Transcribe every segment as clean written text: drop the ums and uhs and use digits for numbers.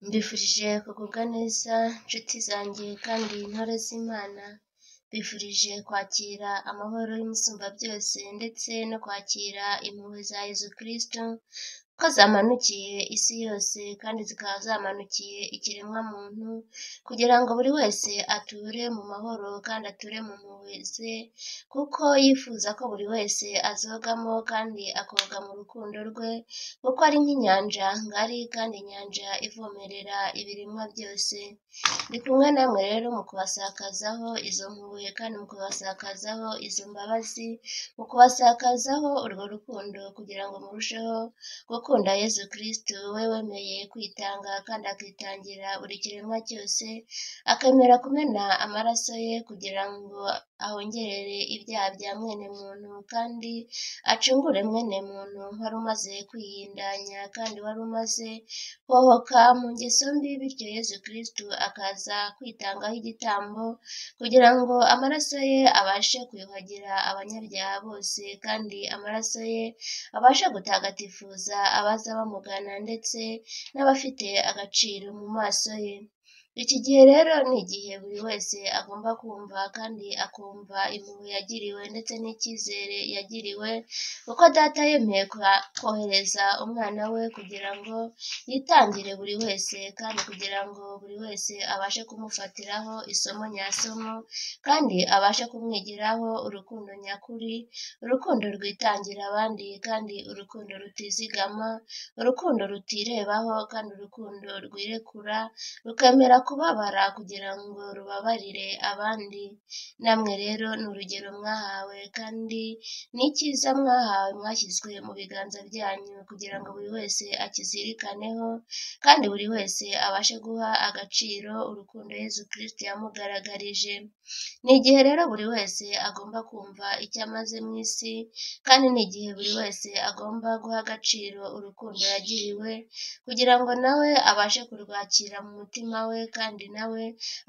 Mbifurije kugubwa neza nshuti zanjye kandi ntore z'Imana, mbifurije kwakira amahoro y'Umusumbabyose ndetse no kwakira impuhwe za Yezu Kristu, ko zamanukiye isi yose kandi zikaba zamanukiye ikiremwamuntu, kugira ngo buri wese ature mu mahoro kandi ature mu mpuhwe ze, kuko yifuza ko buri wese azogamo kandi akoga mu rukundo rwe, kuko ari nk'inyanja ngari kandi inyanja ivomerera ibiremwa byose. Ndi kumwe namwe rero mu kubasakazaho izo mpuhwe kandi mu kubasakazaho izo mbabazi, mu kubasakazaho urwo rukundo kugira ngo murusheho gukunda Yezu Kristu, we wemeye kwitanga kandi akitangira buri kiremwa cyose, akemera kumena amaraso ye kugira ngo ahongerere ibyaha bya mwene muntu kandi acungure mwene muntu wari umaze kwihindanya kandi wari umaze kohoka mu ngeso mbi, bityo Yezu Kristu akaza kwitangaho igitambo kugira ngo amaraso ye abashe kuyuhagira abanyabyaha bose kandi amaraso ye abashe gutagatifuza abaza bamugana ndetse n'abafite agaciro mu maso ye. Iki gihe rero ni igihe buri wese agomba kumva kandi akumva impuhwe yagiriwe ndetse n'icyizere yagiriwe, kuko Data yemeye kohereza umwana we kugira ngo yitangire buri wese kandi kugira ngo buri wese abashe kumufatiraho isomo nyasomo kandi abashe kumwigiraho urukundo nyakuri, urukundo rwitangira abandi kandi urukundo rutizigama, urukundo rutirebaho kandi urukundo rwirekura, rukemera kubabara kugira ngo rubabarire abandi. Namwe rero ni urugero mwahawe kandi n'icyiza mwahawe mwashyizwe mu biganza byanyu kugira ngo buri wese akizirikaneho kandi buri wese abashe guha agaciro urukundo Yezu Kristu yamugaragarije. Ni igihe rero buri wese agomba kumva icyo amaze mu isi kandi ni igihe buri wese agomba guha agaciro urukundo yagiriwe kugira ngo nawe abashe kurwakira mu mutima we kandi nawe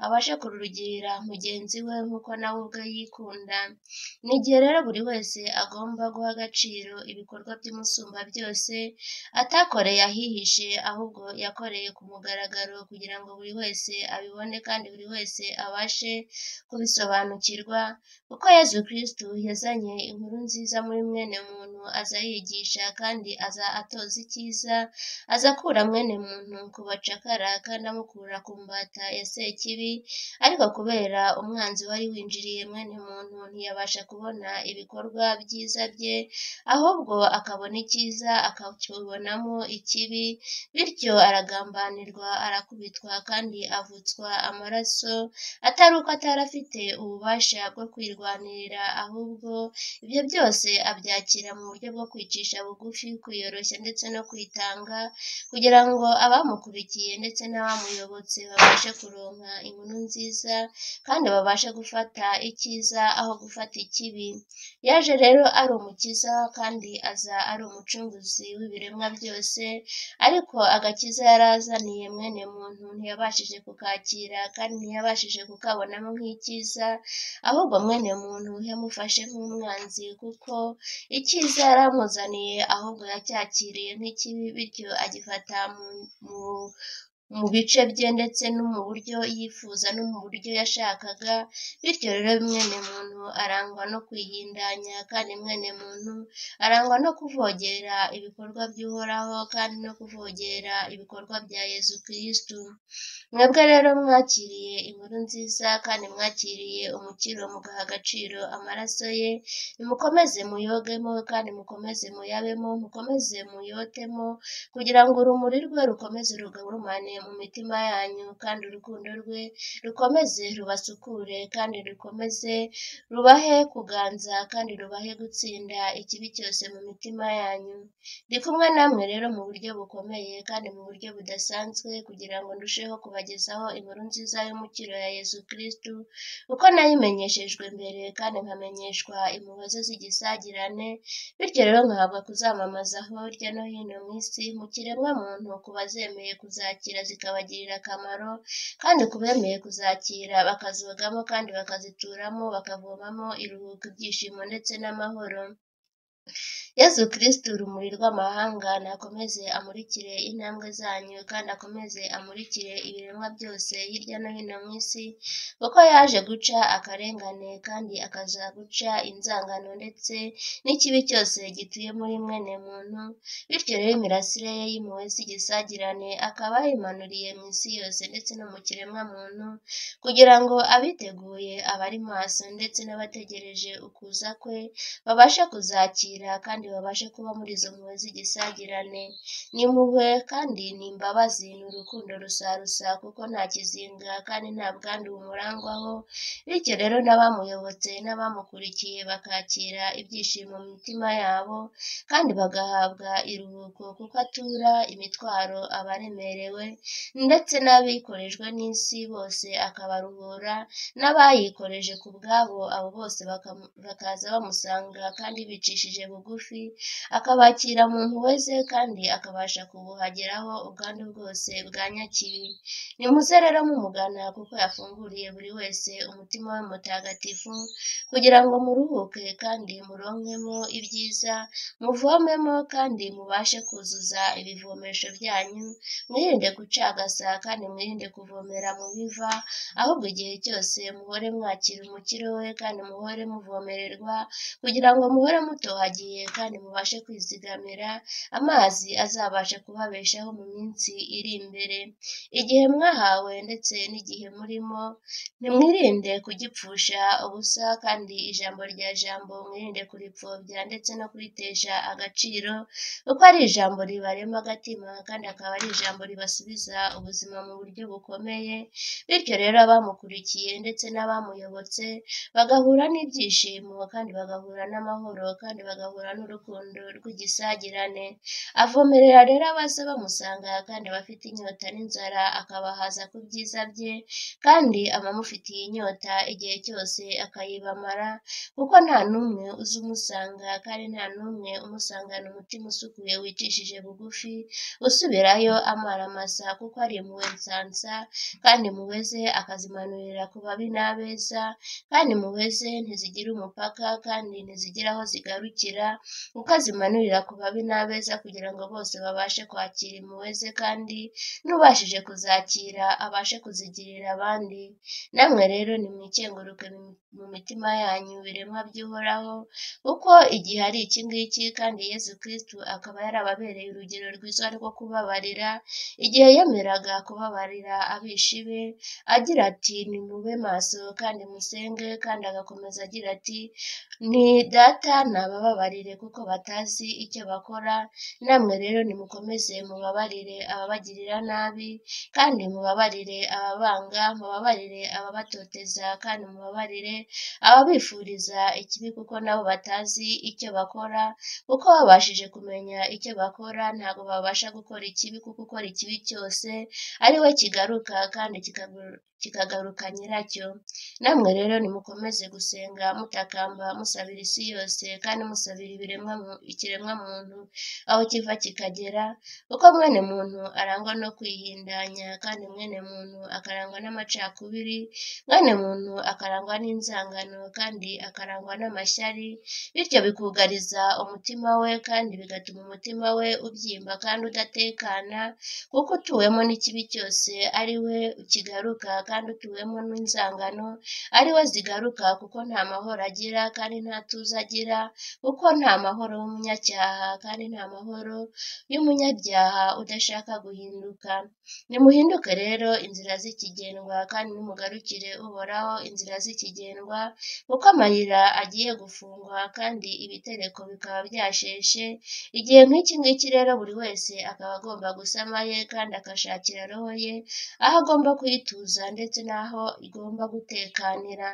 abashe kururugirira mugenzi we nk'uko nawe ubwe yikunda. Ni igihe rero buri wese agomba guha agaciro ibikorwa by'Umusumbabyose atakoreye ahihishe ahubwo yakoreye ku mugaragaro kugira ngo buri wese abibone kandi buri wese abashe kubisobanukirwa, kuko Yezu Kristu yazanye inkuru nziza muri mwene muntu, aza yigisha kandi aza atoza icyiza, aza akura mwene muntu ku bacakara kandi amukura ku mbata ya Sekibi, ariko kubera umwanzi wari winjiriye mwene muntu ntiyabasha kubona ibikorwa byiza bye, ahubwo akabona icyiza akakibonamo ikibi, bityo aragambanirwa, arakubitwa kandi avutswa amaraso, atari uko atari afite ububasha bwo kwirwanirira, ahubwo ibyo byose abyakira mu buryo bwo kwicisha bugufi, kwiyoroshya ndetse no kwitanga, kugira ngo abamukurikiye ndetse n'abamuyobotse babashe kuronka inkuru nziza kandi babashe gufata icyiza aho gufata ikibi. Yaje rero ari umukiza kandi aza ari umucunguzi w'ibiremwa byose, ariko agakiza yari azaniye mwene muntu ntiyabashije kukakira kandi ntiyabashije kukabonamo nk'icyiza, ahubwo mwene muntu yamufashe nk'umwanzi kuko icyiza yari amuzaniye ahubwo yacyakiriye nk'ikibi, bityo agifata mu bice bye ndetse no mu buryo yifuza no mu buryo yashakaga, bityo rero mwene muntu arangwa no kwihindanya kandi mwene muntu arangwa no kuvogera ibikorwa by'Uhoraho kandi no kuvogera ibikorwa bya Yezu Kristu. Mwebwe rero mwakiriye inkuru nziza kandi mwakiriye umukiro mugaha agaciro amaraso ye, nimukomeze muyogemo kandi mukomeze muyabemo, mukomeze muyotemo kugira ngo urumuri rwe rukomeze rugurumane mu mitima yanyu kandi urukundo rwe rukomeze rubasukure kandi rukomeze rubahe kuganza kandi rubahe gutsinda ikibi cyose mu mitima yanyu. Ndi kumwe namwe rero mu buryo bukomeye kandi mu buryo budasanzwe kugira ngo ndusheho kubagezaho inkuru nziza y'umukiro ya Yezu Kristu, kuko nayimenyeshejwe mbere kandi nkamenyeshwa impuhwe ze z'igisagirane, bityo rero nkahabwa kuzamamaza hirya no hino mu isi mu kiremwamuntu ku bazemeye kuzakira zikabagirira akamaro kandi ku bemeye kuzakira bakazogamo kandi bakazituramo bakavomamo iruhuko, ibyishimo ndetse n'amahoro. Yezu Kristu urumuri rw'amahanga nakomeze amurikire intambwe zanyu kandi akomeze amurikire ibiremwa byose hirya no hino mu isi, kuko yaje guca akarengane kandi akaza guca inzangano ndetse n'ikibi cyose gituye muri mwene muntu, bityo rero imirasire ye y'impuhwe z'igisagirane akaba yayimanuriye mu isi yose ndetse no mu kiremwa muntu, kugira ngo abiteguye, abari maso ndetse n'abategereje ukuza kwe babashe kuzakira kandi babashe kuba muri izo mpuhwe z'igisagirane. Ni impuhwe kandi ni imbabazi, ni urukundo rusarusa kuko nta kizinga kandi nta bwandu bumurangwaho, bityo rero n'abamuyobotse n'abamukurikiye bakakira ibyishimo mu mitima yabo kandi bagahabwa iruhuko kuko atura imitwaro abaremerewe ndetse n'abikorejwe n'isi bose akabaruhura, n'abayikoreje ku bwabo abo bose bakaza bamusanga kandi bicishije bugufi, akabakira mu mpuhwe ze kandi akabasha kubuhageraho ubwandu bwose bwa nyakibi. Nimuze rero mumugana kuko yafunguriye buri wese umutima we mutagatifu, kugira ngo muruhuke kandi muronkemo ibyiza, muvomemo kandi mubashe kuzuza ibivomesho byanyu, mwirinde gucagasa kandi mwirinde kuvomera mu biva, ahubwo igihe cyose muhore mwakira umukiro we kandi muhore muvomererwa, kugira ngo muhore mutohagiye kandi mubashe kwizigamira amazi azabasha kubabeshaho mu minsi iri imbere. Igihe mwahawe ndetse n'igihe murimo, nimwirinde kugipfusha ubusa kandi ijambo rya jambo mwirinde kuripfobya ndetse no kuritesha agaciro, kuko ari ijambo ribarema agatima kandi akaba ari ijambo ribasubiza ubuzima mu buryo bukomeye, bityo rero abamukurikiye ndetse n'abamuyobotse bagahura n'ibyishimo kandi bagahura n'amahoro kandi bagahura n'urukundo rw'igisagirane. Avomerera rero abaza bamusanga kandi abafite inyota n'inzara akabahaza ku byiza bye, kandi abamufitiye inyota igihe cyose akayibamara, kuko nta n'umwe uza umusanga kandi nta n'umwe umusangana umutima usukuye wicishije bugufi, usubirayo amaramasa kuko ari impuhwe nsansa, kandi impuhwe ze akazimanurira ku babi n'abeza, kandi impuhwe ze ntizigira umupaka kandi ntizigira aho zigarukira, kuko azimanurira ku babi n'abeza kugira ngo bose babashe kwakira impuhwe ze kandi n'ubashije kuzakira abashe kuzigirira abandi. Namwe rero nimwikenguruke mu mitima yanyu biremwa by'Uhoraho, kuko igihe ari iki ngiki kandi Yezu Kristu akaba yarababereye urugero rwiza rwo kubabarira, igihe yemeraga kubabarira abishi be, agira ati nimube maso kandi musenge, kandi agakomeza agira ati ni data nabababarire kuko batazi icyo bakora, namwe rero nimukomeze mubabarire ababagirira nabi, kandi mubabarire ababanga, mubabarire ababatoteza, kandi mubabarire ababifuriza ikibi kuko nabo batazi icyo bakora, kuko babashije kumenya icyo bakora ntabwo babasha gukora ikibi, kuko ukora ikibi cyose ari we kigaruka kandi kikagaruka nyiracyo. Namwe rero nimukomeze gusenga mutakamba musabira isi yose kandi musabira ikiremwamuntu aho kiva kikagera, kuko mwene muntu arangwa no kwihindanya kandi mwene muntu akarangwa n'amacakubiri, mwene muntu akarangwa n'inzangano kandi akarangwa n'amashyari, bityo bikugariza umutima we kandi bigatuma umutima we ubyimba kandi udatekana, kuko utuwemo n'ikibi cyose ari we kigaruka kandi utuwemo n'inzangano ari we zigaruka, kuko nta mahoro agira kandi nta tuza agira, kuko nta mahoro y'umunyacyaha kandi nta mahoro y'umunyabyaha udashaka guhinduka. Nimuhinduke rero inzira z'ikigendwa kandi nimugarukire Uhoraho inzira z'ikigendwa, kuko amayira agiye gufungwa kandi ibitereko bikaba byasheshe. Igihe nk'iki ngiki rero buri wese akaba agomba gusama ye kandi agashakira roho ye aho agomba kuyituza ndetse n'aho igomba gutekanira.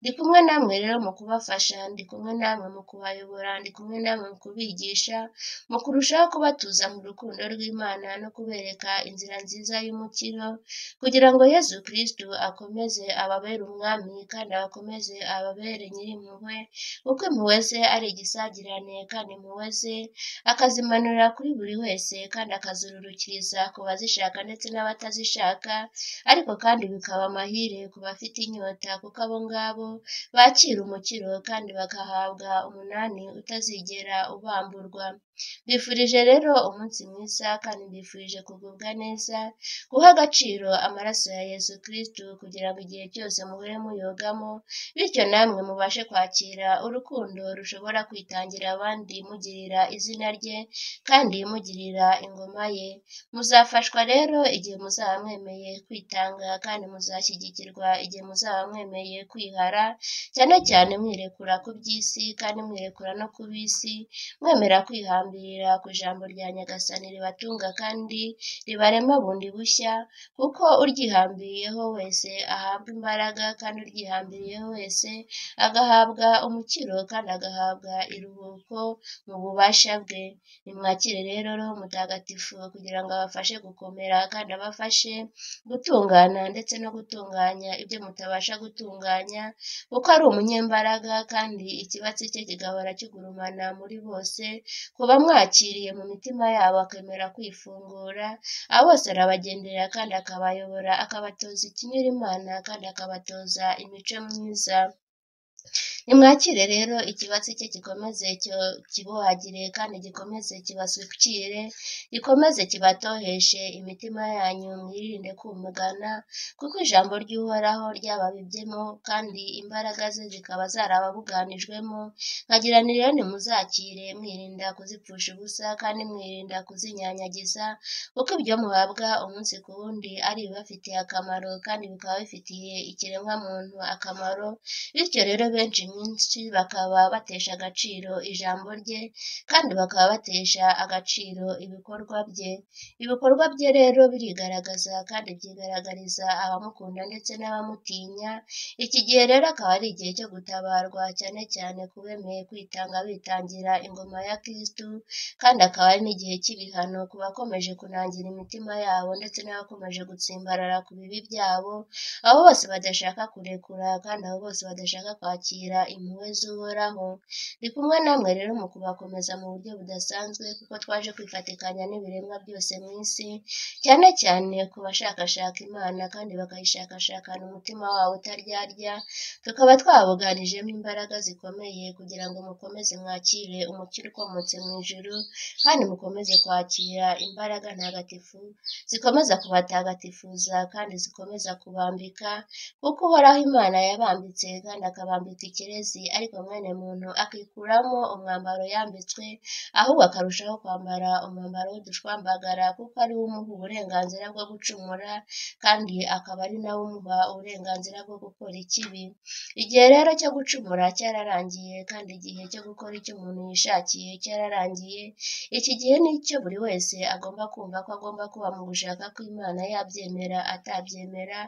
Ndi kumwe namwe rero mu kubafasha, ndi kumwe namwe mu kubayobora, ndi kumwe namwe mu kubigisha, mu kurushaho kubatuza mu rukundo rw'Imana no kubereka inzira nziza y'umukiro, kugira ngo Yezu Kristu akomeze ababere umwami kandi abakomeze ababere nyir'impuhwe, kuko impuhwe ze ari igisagirane kandi impuhwe ze akazimanurira kuri buri wese kandi akazururukiriza ku bazishaka ndetse n'abatazishaka, ariko kandi bikaba amahire ku bafite inyota kuko abo ngabo bakira umukiro kandi bagahabwa umunani utazigera utazigera ubamburwa. Mbifurije rero umunsi mwiza kandi mbifurije kugubwa neza, guha agaciro amaraso ya Yezu Kristu kugira ngo igihe cyose muhore muyogamo, bityo namwe mubashe kwakira urukundo rushobora kwitangira abandi mugirira izina rye kandi mugirira ingoma ye. Muzafashwa rero igihe muzaba mwemeye kwitanga kandi muzashyigikirwa igihe muzaba mwemeye kwihara, cyane cyane mwirekura ku by'isi kandi mwirekura no ku b'isi, mwemera kwihambira ku ijambo rya Nyagasani ribatunga kandi ribarema bundi bushya, kuko uryihambiriyeho wese ahabwa imbaraga kandi uryihambiriyeho wese agahabwa umukiro kandi agahabwa iruhuko mu bubasha bwe. Nimwakire rero Roho Mutagatifu kugira ngo abafashe gukomera kandi abafashe gutungana ndetse no gutunganya ibyo mutabasha gutunganya, kuko ari umunyembaraga kandi ikibatsi cye kigahora kigurumana muri bose, ku bamwakiriye mu mitima yabo akemera kwifungura, abo bose arabagenderera kandi akabayobora, akabatoza ikinyura Imana kandi akabatoza imico myiza. Nimwakire rero ikibatsi cye gikomeze kibuhagire kandi gikomeze kibasukire, gikomeze kibatoheshe imitima yanyu, mwirinde kumugana, kuko ijambo ry'Uhoraho ryababibyemo kandi imbaraga ze zikaba zarababuganijwemo. Nkagira nti rero nimuzakire mwirinda kuzipfusha ubusa kandi mwirinda kuzinyanyagiza, kuko ibyo muhabwa umunsi ku wundi ari ibibafitiye akamaro kandi bikaba bifitiye ikiremwamuntu akamaro, bityo rero benshi mwinshi bakaba batesha agaciro ijambo rye kandi bakaba batesha agaciro ibikorwa bye. Ibikorwa bye rero birigaragaza kandi byigaragariza abamukunda ndetse n'abamutinya. Iki gihe rero akaba ari igihe cyo gutabarwa cyane cyane ku bemeye kwitanga bitangira ingoma ya Kristu, kandi akaba ari n'igihe cy'ibihano ku bakomeje kunangira imitima yabo ndetse n'abakomeje gutsimbarara ku bibi byabo, abo bose badashaka kurekura kandi abo bose badashaka kwakira impuhwe z'Uhoraho. Ndi kumwe namwe rero mu kubakomeza mu buryo budasanzwe, kuko twaje kwifatikanya n'ibiremwa byose mu isi, cyane cyane ku bashakashaka Imana kandi bakayishakashakana umutima wabo utaryarya, tukaba twabuganijemo imbaraga zikomeye kugira ngo mukomeze mwakire umukiro ukomotse mu ijuru, kandi mukomeze kwakira imbaraga ntagatifu zikomeza kubatagatifuza kandi zikomeza kubambika, kuko Uhoraho Imana yabambitse kandi akabambika ikirezi, ariko mwene muntu akikuramo umwambaro yambitswe, ahubwo akarushaho kwambara umwambaro w'udushwambagara, kuko ari wo umuha uburenganzira bwo gucumura kandi akaba ari nawe umuha uburenganzira bwo gukora ikibi. Igihe rero cyo gucumura cyararangiye kandi igihe cyo gukora icyo umuntu yishakiye cyararangiye. Iki gihe ni icyo buri wese agomba kumva ko agomba kuba mu gushaka kw'Imana, yabyemera atabyemera,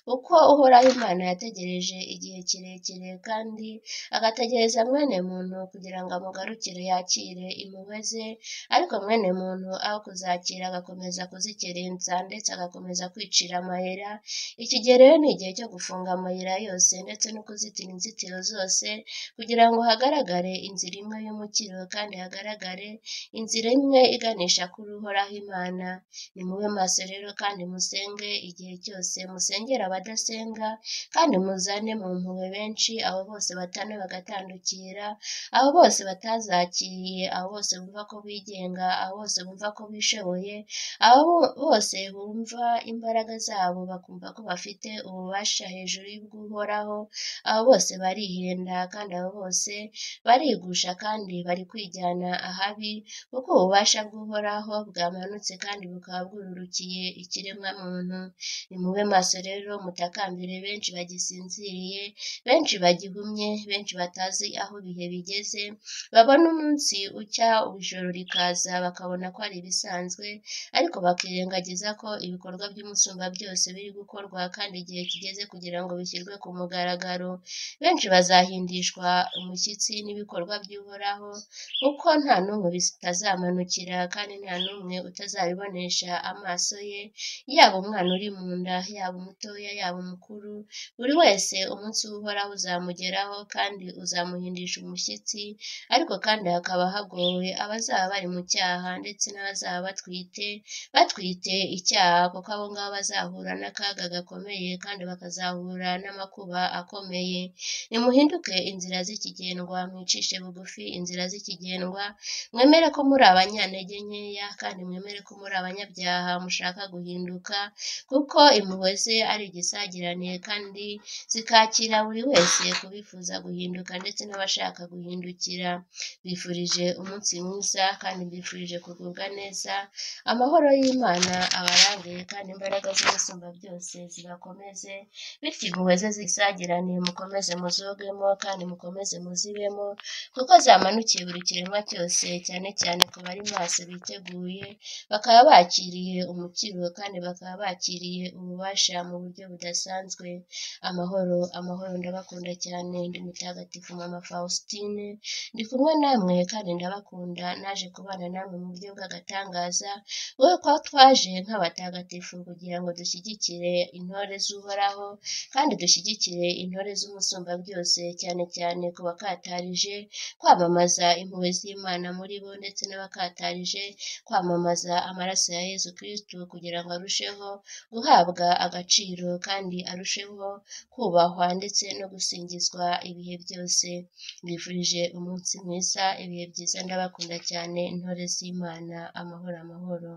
kuko Uhoraho Imana yategereje igihe kirekire kandi agategereza mwene muntu kugira ngo amugarukire yakire impuhwe ze, ariko mwene muntu aho kuzakira agakomeza kuzikerensa ndetse agakomeza kwicira amayira. Iki gihe rero ni igihe cyo gufunga amayira yose ndetse no kuzitira inzitiro zose, kugira ngo hagaragare inzira imwe y'umukiro kandi hagaragare inzira imwe iganisha kuri Uhoraho Imana. Nimube maso rero kandi musenge igihe cyose, musengere abadasenga kandi muzane mu mpuhwe benshi, abo bose batana bagatandukira, abo bose batazakiriye, abo bose bumva ko bigenga, abo bose bumva ko bishoboye, abo bose bumva imbaraga zabo bakumva ko bafite ububasha hejuru y'ubw'Uhoraho, abo bose barihenda kandi abo bose barigusha kandi bari kwijyana ahabi, kuko ububasha bw'Uhoraho bwamanutse kandi bukaba bwururukiye ikiremwamuntu. Nimube maso rero mutakambire benshi bagisinziriye, benshi bagihumye, benshi batazi aho ibihe bigeze, babona umunsi ucya ijoro rikaza bakabona ko ari ibisanzwe, ariko bakirengagiza ko ibikorwa by'Umusumbabyose biri gukorwa kandi igihe kigeze kugira ngo bishyirwe ku mugaragaro. Benshi bazahindishwa umushyitsi n'ibikorwa by'Uhoraho, kuko nta n'umwe bitazamanukira kandi nta n'umwe utazabibonesha amaso ye, yaba umwana uri mu nda, yaba umutoya, yaba umukuru, buri wese umunsi w'Uhoraho uzamugeraho kandi uzamuhindisha umushyitsi, ariko kandi hakaba hagowe abazaba bari mu cyaha ndetse n'abazaba batwite icyaha, kuko abo ngabo bazahura n'akaga gakomeye kandi bakazahura n'amakuba akomeye. Nimuhinduke inzira z'ikigendwa, mwicishe bugufi inzira z'ikigendwa, mwemere ko muri abanyantege nkeya kandi mwemere ko muri abanyabyaha mushaka guhinduka, kuko impuhwe ze ari igisagirane kandi zikakira buri wese kubifuza guhinduka ndetse n'abashaka guhindukira. Mbifurije umunsi mwiza kandi mbifurije kugubwa neza, amahoro y'Imana abarange kandi imbaraga z'Umusumbabyose zibakomeze, bityo impuhwe ze zisagirane mukomeze muzogemo kandi mukomeze muzibemo, kuko zamanukiye buri kiremwa cyose, cyane cyane ku bari maso biteguye, bakaba bakiriye umukiro kandi bakaba bakiriye ububasha mu buryo budasanzwe. Amahoro, amahoro, ndabakunda cyane, ndi Mutagatifu Mama Fausitine, ndi kumwe namwe kandi ndabakunda, naje kubana namwe mu buryo bw'agatangaza, wowe ko twaje nk'abatagatifu kugira ngo dushyigikire intore z'Uhoraho kandi dushyigikire intore z'Umusumbabyose, cyane cyane ku bakatarije kwamamaza impuhwe z'Imana muri bo ndetse n'abakatarije kwamamaza amaraso ya Yezu Kristu kugira ngo arusheho guhabwa agaciro kandi arusheho kubahwa ndetse no gusingizwa ibihe byose. Mbifurije umunsi mwiza, ibihe byiza, ndabakunda cyane, intore z'Imana, amahoro, amahoro.